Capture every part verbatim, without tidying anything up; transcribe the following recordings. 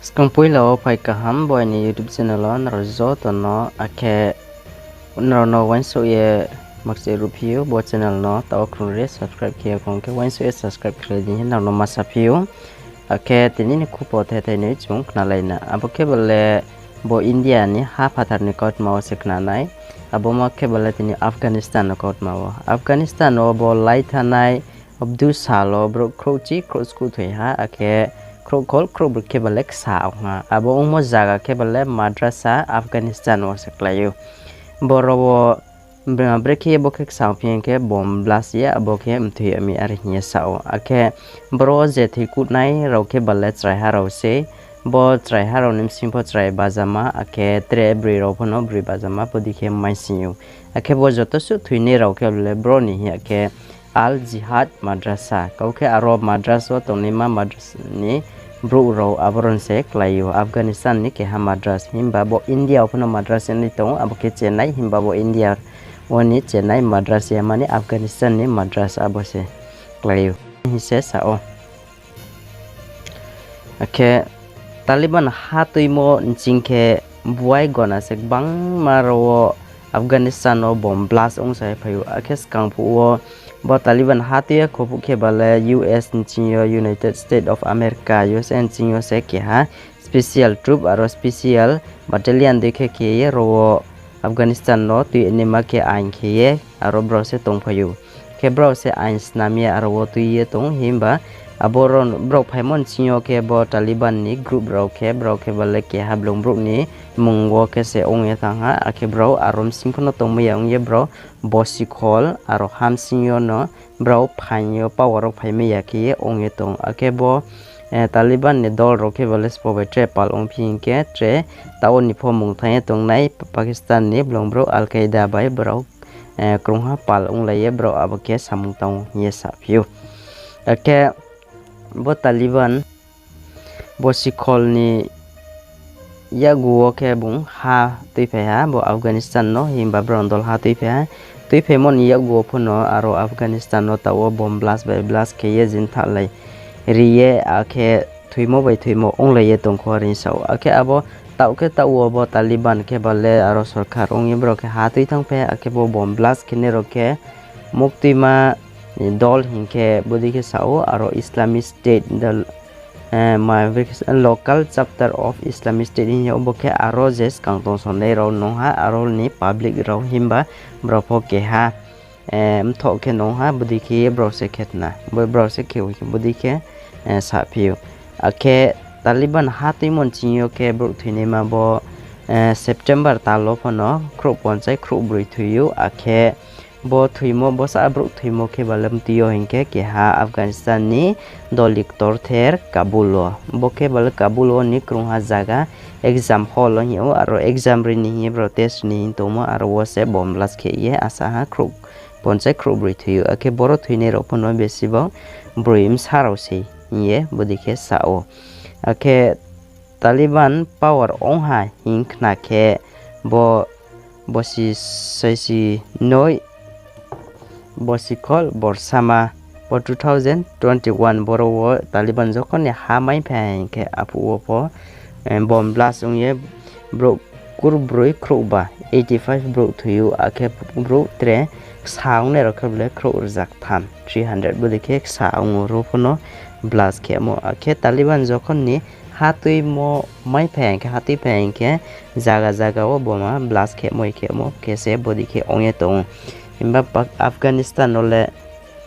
Skang poila wo phai kaham bo aini YouTube channel wo nrao joto no, akhe nrao no uaingsouh ye makchai ruhphi ou, bo channel no taoh krung ri subscribe khe ya kong khe uaingsouh ye subscribe khlai di hing nrao no ma saphi ou. Akhe tini ni khupo thethai noi chung khnalai na. Abo khe bale bo India ni ha phathar ni kautma wo se khna nai. Abo ma khe bale tini Afghanistan no kautma wo. Afghanistan wo bo lai thanai Abdu sal wo brouh khrouhchi khrouhskuh thoi ha, akhe khrouhkhol khrouhbroi khe bale ksa ong ha. Abo ongmo zaga khe bale madrasa Afghanistan wo se klái ou. Boro wo brekhe ye bo khe ksa ongphi hing khe bomb blast ye abo khe mthoi yag mi are hing ye sa ou. Akhe boro wo je thoikuhnai rao khe bale chraiha rao sei. Bo chraiha rao ni bsing pho chrai bajama, akhe tre broi rao pho no broi bajama, bodei khe maising ou. Akhe bo joto suh thoinai rao khe bale boro ni hing ya khe Al Jihad Madrasa. Kau khe aro madrasa wo tongnaima madrasa ni brouh rao aboro se klái ou. Afghanistan ni keha madrasa, himba bo India wo pho no madrasa ni tong ou, abo khe Chennai, himba bo India wo ni Chennai madrasa ya mani Afghanistan ni madrasa abo se klái ou hing se sa ou. Akhe Taliban ha tuimo nching khe buai gona se gbangma rao wo Afghanistan wo bomb blast ong sai phai ou. Akhe skang phuh wo bo Taliban ha tui ye kho phuh khe bale U S nching yo, United States of America, U S A nching yo se keha special troop aro special battalion dei khe khe ye ro wo Afghanistan no tui naima khe ain khe ye aro brao se tongphai ou. Khe brao se ain snam ye aro wo tui ye tong himba abo brao phaimo nching yo khe bo Taliban ni group rao khe brao khe bale keha blung brouh ni mmung wo khe se ong ye thanng ha, akhe brao aro bsing pho no tongmai ya ong ye brao bo sikhol aro ha bsing yo no brao phaing yo power wo phaimai ya khe ye ong ye tong. Akhe bo Taliban ni dol rao khe bale sbo bai tre pal ongphi hing khe tre taoh ni pho mung thanng ye tongnai Pakistan ni blung brouh Al Qaeda bai brao krungha pal onglai ye brao abo khe samung tang hing ye saphi ou. Akhe bo Taliban bo sikhol ni yakgu wo khe bung ha tuiphai ha bo Afghanistan no, himba brao ni dol ha tuiphai ha. Tuiphaimo ni yakgu wo pho no aro Afghanistan no taoh wo bomb blast bai blast khe ye jin thahlai ri ye akhe thoimo bai thoimo onglai ye tongkho are sa ou. Akhe abo taoh khe taoh wo bo Taliban khe bale aro sorkar ong ye brao khe ha tui thanngphai ha, akhe bo bomb blast khenai rao khe muktuima ni dol hing khe bodei khe sa ou, aro Islamic State, the local chapter of Islamic State hing ye, bo khe aro je skang tongsonai rao nung ha, aro ni public rao himba brao pho keha mthoh khe nung ha, bodei khe ye brao se khe tna, bo brao se khe bodei khe saphi ou. Akhe Taliban ha tuimo nching yo khe brouh thoinaima bo September tal wo pho no khrouh ponchai khrouh broi thoi ou, akhe bo thoimo, bo sa brouh thoimo khe bale mtui yo hing khe keha Afghanistan ni doli ktorther Kabul wo. Bo khe bale Kabul wo ni krungha zaga exam hall wo hing ou, aro exam ri ni hing ye brao test ri ni hing tongmo, aro wo se bomb blast khe ye asa ha khrouh ponchai khrouh broi thoi ou. Akhe boro thoinai rao pho no besi bang broi bsa rao sei hing ye bodei khe sa ou. Akhe Taliban power ong ha hing khna khe bo bosi saisi noi, bosi khol borsama, bo two thousand twenty-one boro wo Taliban jokhon ni ha mai phai ha hing khe aphuh wo pho bomb blast ong ye brouh kurbroi khrouhba, eighty five brouh thoi ou, akhe brouh tre ksa ongnai rao khe bale khrouh rza ktham, three hundred bodei khe ksa ong ou ro pho no blast khemo. Akhe Taliban jokhon ni ha tuimo mai phai hing khe, ha tui phai hing khe zaga zaga wo boma blast khemo khemo khe se bodei khe ong ye tong ou. Himba Afghanistan no le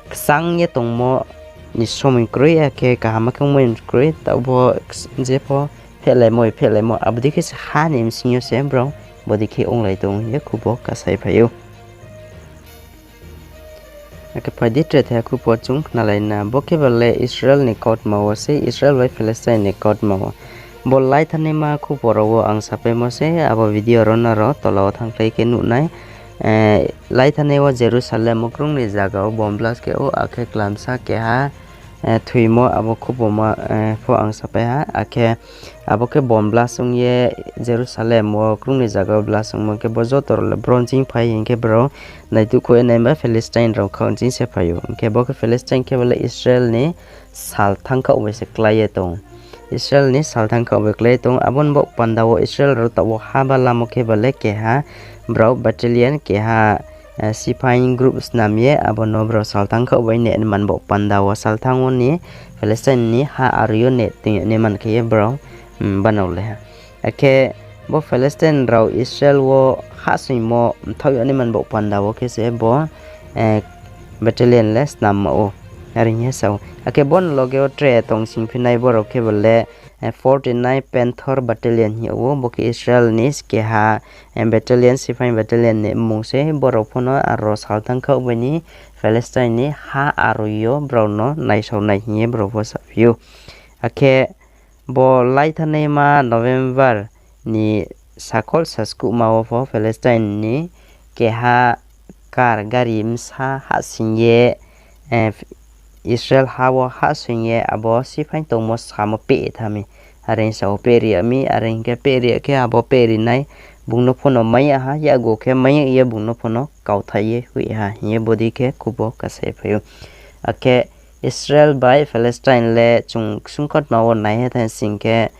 kchang ye tongmo ni somoi kroi, akhe kaham khe ongmoi kroi, taoh bo jepho phehlaimo phehlaimo abodei khe se ha ni bsing yo se brao bodei khe onglai tong ou hing ye khubo kasai phai ou. Akhe phai di tre the khupo chung khnalai na. Bo khe bale Israel ni kautma wo sei, Israel bai Palestine ni kautma wo. Bo lai thanngnaima khupo rao wo ang sapaimo sei, abo video rao nrao tola wo thanngkhlai khe nuh nai. Lai thanngnai wo Jerusalem wo krung ni zaga wo bomb blast khe ou, akhe klamsa keha thoimo abo khupoma pho ang sapai ha, akhe abo khe bomb blast ong ye Jerusalem wo krung ni zaga wo blast ongmo khe bo joto rao le bronching phai hing khe brao naituhkhoh ye naima Palestine rao khaoh ching se phai ou. Hing khe bo khe Palestine khe bale Israel ni sal thangkhaoh bai se klái ye tong ou. Israel ni salthang khaoh bai klái tong, abo ni baoh panda wo Israel rao taoh wo ha ba lamo khe ba le keha brao battalion, keha siphai group snam ye abo no brao salthang khaoh bai neh ni man baoh panda wo salthang wo ni Palestine ni ha aroi yo neh toing yag ni man khe ye brao banao le ha. Akhe bo Palestine rao Israel wo hahsoingmo mthaoh yag ni man baoh panda wo khe se bo battalion le snam ma ou, are hing ye sa ou. Akhe bo ni loge wo tre tong singphi nai borao khe ba le forty-nine Panther Battalion hing yag ou, bo khe Israel ni keha battalion, siphai battalion ni mmung se. Borao pho no aro salthang khaoh bai ni Palestine ni ha aroi yo brao no naisao nai hing ye brao pho saphi ou. Akhe bo láithanaima November ni sakhol saskuhma wo pho Palestine ni keha car gari bsa hahsoing ye, Israel ha wo hahsoing ye abo siphai tongmo samo peh tha mi. Are hing sa ou, pehri yag mi, are hing khe pehri yag khe abo pehri nai, bung no pho no mai ya ha, yakgu khe mai yag ye bung no pho no kauthai ye hoih ha hing ye bodei khe khubo kasai phai ou. Akhe Israel bai Palestine le chung ksung kautma wo nai ha tha sing khe,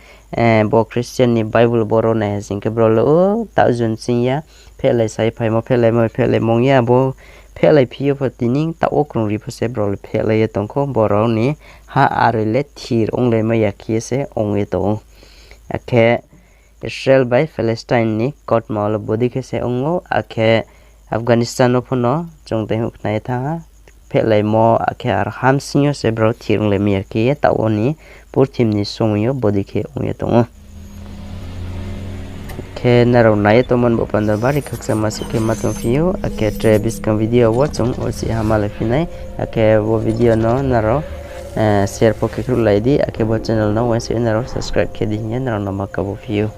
bo Christian ni Bible boro nai ha sing khe brao le o taoh jun ching ya, phehlai sai phaimo, phehlaimo, phehlaimo ong ya, abo phehlai phi yo pho tini taoh wo krungri pho se brao le phehlai ye tong khou, borao ni ha aroi le thir onglaimai ya khe ye se ong ye tong ou. Akhe Israel bai Palestine ni kautma wo le bodei khe se ong ou, akhe Afghanistan no pho no chung tei houh khna ye thanng ha, phehlaimo, akhe aro hamsing yo se brao thir onglaimai ya khe ye taoh wo ni purthimbi ni somoi yo bodei khe ong ye tong ou. Khe nrao nai ye tongmo ni bo panda bari khakchangma se khe ma tongphi ou, akhe tre buskang video wo chung osi ha malai phi nai, akhe bo video no nrao share pho khe khruhlai di, akhe bo channel no uaingsouh ye nrao subscribe khe di hing ye nrao no ma kabo phi ou.